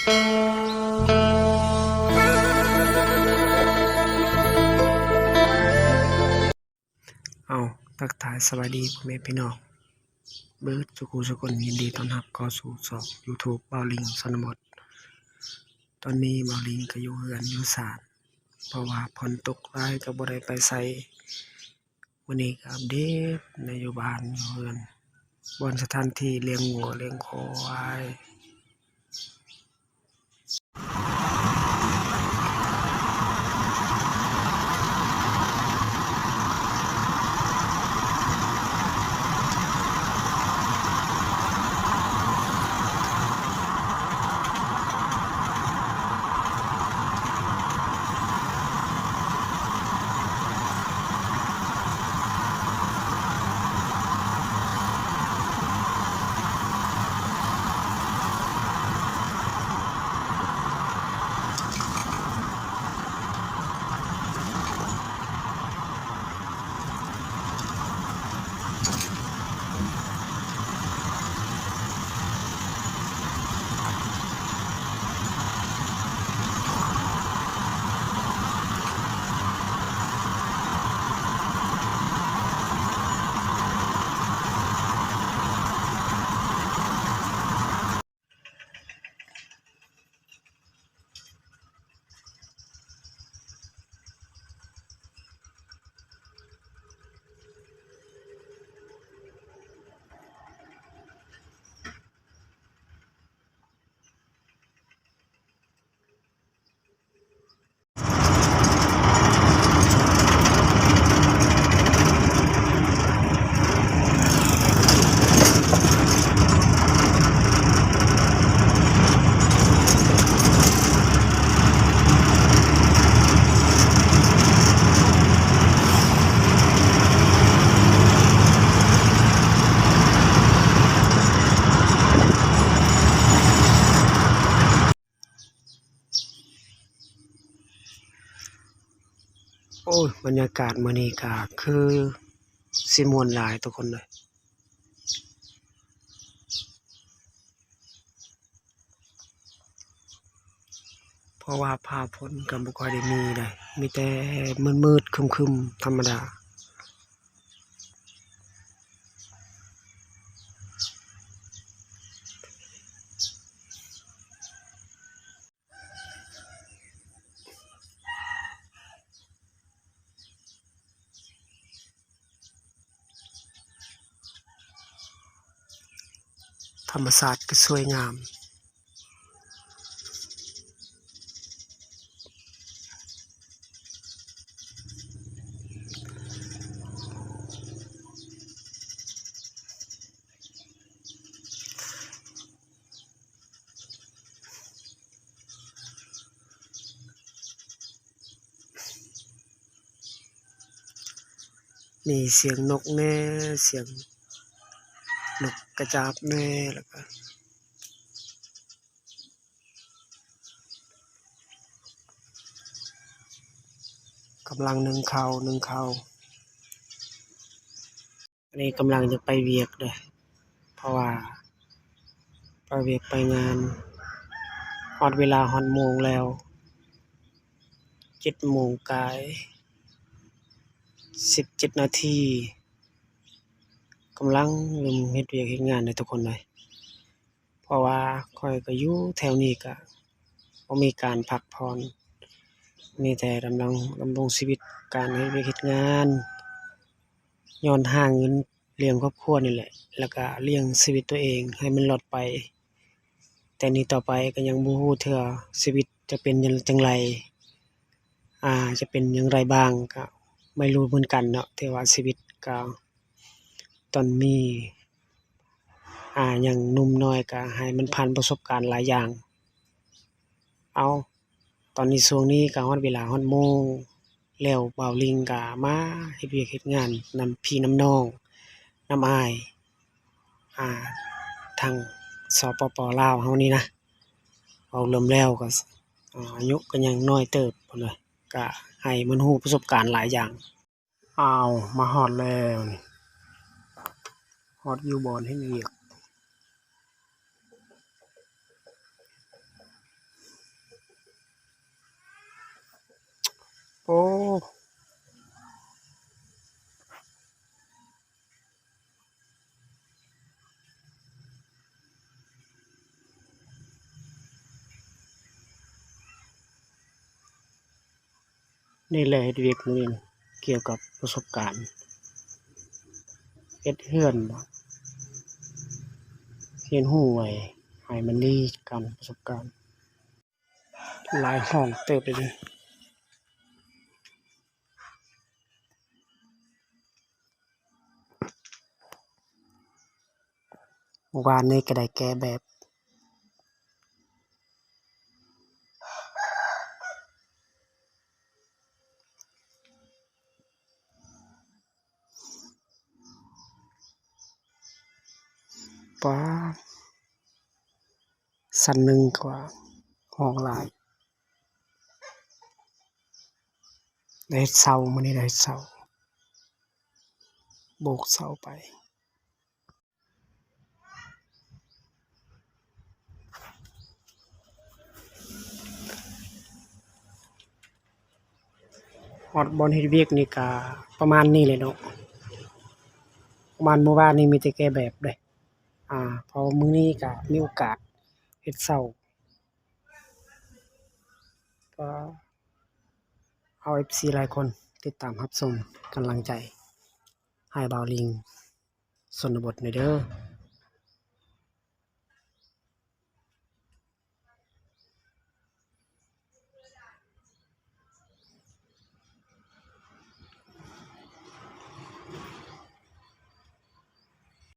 ເອົາ ທັກທາຍສະບາຍດີພໍ່ແມ່ພີ່ນ້ອງເບິດສູ່ຄູ່ສູ່ຄົນ, ຍິນດີຕ້ອນຮັບເຂົ້າສູ່ຊ່ອງ YouTube ບ່າວລິງຊົນນະບົດ. ຕອນນີ້ບ່າວລິງກໍຢູ່ເຮືອນຢູ່ຊານ ເພາະວ່າຝົນຕົກຫຼາຍກໍບໍ່ໄດ້ໄປໃສ. ມື້ນີ້ກໍອັບເດດໃນຢູ່ບ້ານຢູ່ເຮືອນ ບ່ອນສະຖານທີ່ລ້ຽງງົວລ້ຽງຄວາຍ. ໂອ້ຍ ບັນຍາກາດມື້ນີ້ກໍຄືຊິມ່ວນຫຼາຍທຸກຄົນເອີຍ. ເພາະວ່າຟ້າຝົນກໍບໍ່ຄ່ອຍໄດ້ມີໃດ ມີແຕ່ມືດໆຄຶມໆທຳມະດາ. ທຳມະຊາດກໍສວຍງາມ. ມີສຽງນົກແດ່ ສຽງນົກກະຈາບແດ່ ແລ້ວກະກຳລັງໜຶ້ງເຂົ້າ ໜຶ້ງເຂົ້າ. ອັນນີ້ກຳລັງຈະໄປວຽກເດີ້ ເພາະວ່າໄປວຽກໄປງານ ຮອດເວລາຮອດໂມງແລ້ວ ເຈັດໂມງກາຍສິບເຈັດນາທີ ກຳລັງເລີ່ມເຮັດວຽກເຮັດງານເດີ້ທຸກຄົນເອີຍ. ເພາະວ່າຂ້ອຍກໍຢູ່ແຖວນີ້ກໍບໍ່ມີການພັກຜ່ອນ ມີແຕ່ດຳລັງ ດຳລົງຊີວິດ ການເຮັດວຽກເຮັດງານ ຍ້ອນຫາເງິນລ້ຽງຄອບຄົວນີ້ແຫຼະ ແລ້ວກະລ້ຽງຊີວິດຕົວເອງໃຫ້ມັນລອດໄປ. ແຕ່ນີ້ຕໍ່ໄປກໍຍັງບໍ່ຮູ້ເທື່ອ ຊີວິດຈະເປັນຈັ່ງ ຈັ່ງໃດ ອາ ຈະເປັນຢ່າງໃດບ້າງ ກໍໄມ່ຮູ້ເໝືອນກັນເນາະ. ແຕ່ວ່າຊີວິດກໍຕອນມີ ອາ ຍັງໜຸ່ມນ້ອຍ ກໍໃຫ້ມັນຜ່ານປະສົບການຫຼາຍຢ່າງ. ເອົາ ຕອນນີ້ຊ່ວງນີ້ກໍຮອດເວລາຮອດໂມງແລ້ວ ບ່າວລິງກໍມາເຮັດວຽກເຮັດງານນຳພີ່ນຳນ້ອງ ນຳອ້າຍ ອາ ທາງ ສປປ ລາວເຮົານີ້ນະ. ເວົ້າລວມແລ້ວກໍ ອາ ອາຍຸກໍຍັງນ້ອຍເຕີບ ເພິ່ນວ່າ ກໍໃຫ້ມັນຮູ້ປະສົບການຫຼາຍຢ່າງ. ອ້າວ ມາຮອດແລ້ວນີ້ ຮອດຢູ່ບ່ອນເຮັດວຽກ. ໂອ້ ນີ້ແຫຼະເຮັດວຽກມື້ນີ້ ກ່ຽວກັບປະສົບການ ເຮັດເຮືອນ ຮຽນຮູ້ໄວ້ໃຫ້ມັນດີ ການປະສົບການ ຫຼາຍຫ້ອງເຕີບເດນີ້. ວານນີ້ກໍໄດ້ແກະແບບ ປາ ຊັ້ນໜຶ່ງກວ່າ ຫ້ອງຫຼາຍ ໄດ້ເຊົາ ມື້ນີ້ໄດ້ເຊົາ ໂບກເຊົາໄປ. ຮອດບ່ອນເຮັດວຽກນີ້ກະປະມານນີ້ແຫຼະເນາະ ປະມານມື້ວານນີ້ມີແຕ່ແກະແບບເດ້ ອາ ເພາະມື້ນີ້ກະມີໂອກາດເຮັດເຊົາ ກໍເອົາເອັຟຊີຫຼາຍຄົນຕິດຕາມຮັບຊົມ ກຳລັງໃຈໃຫ້ບ່າວລິງ ຊົນນະບົດແດ່ເດີ.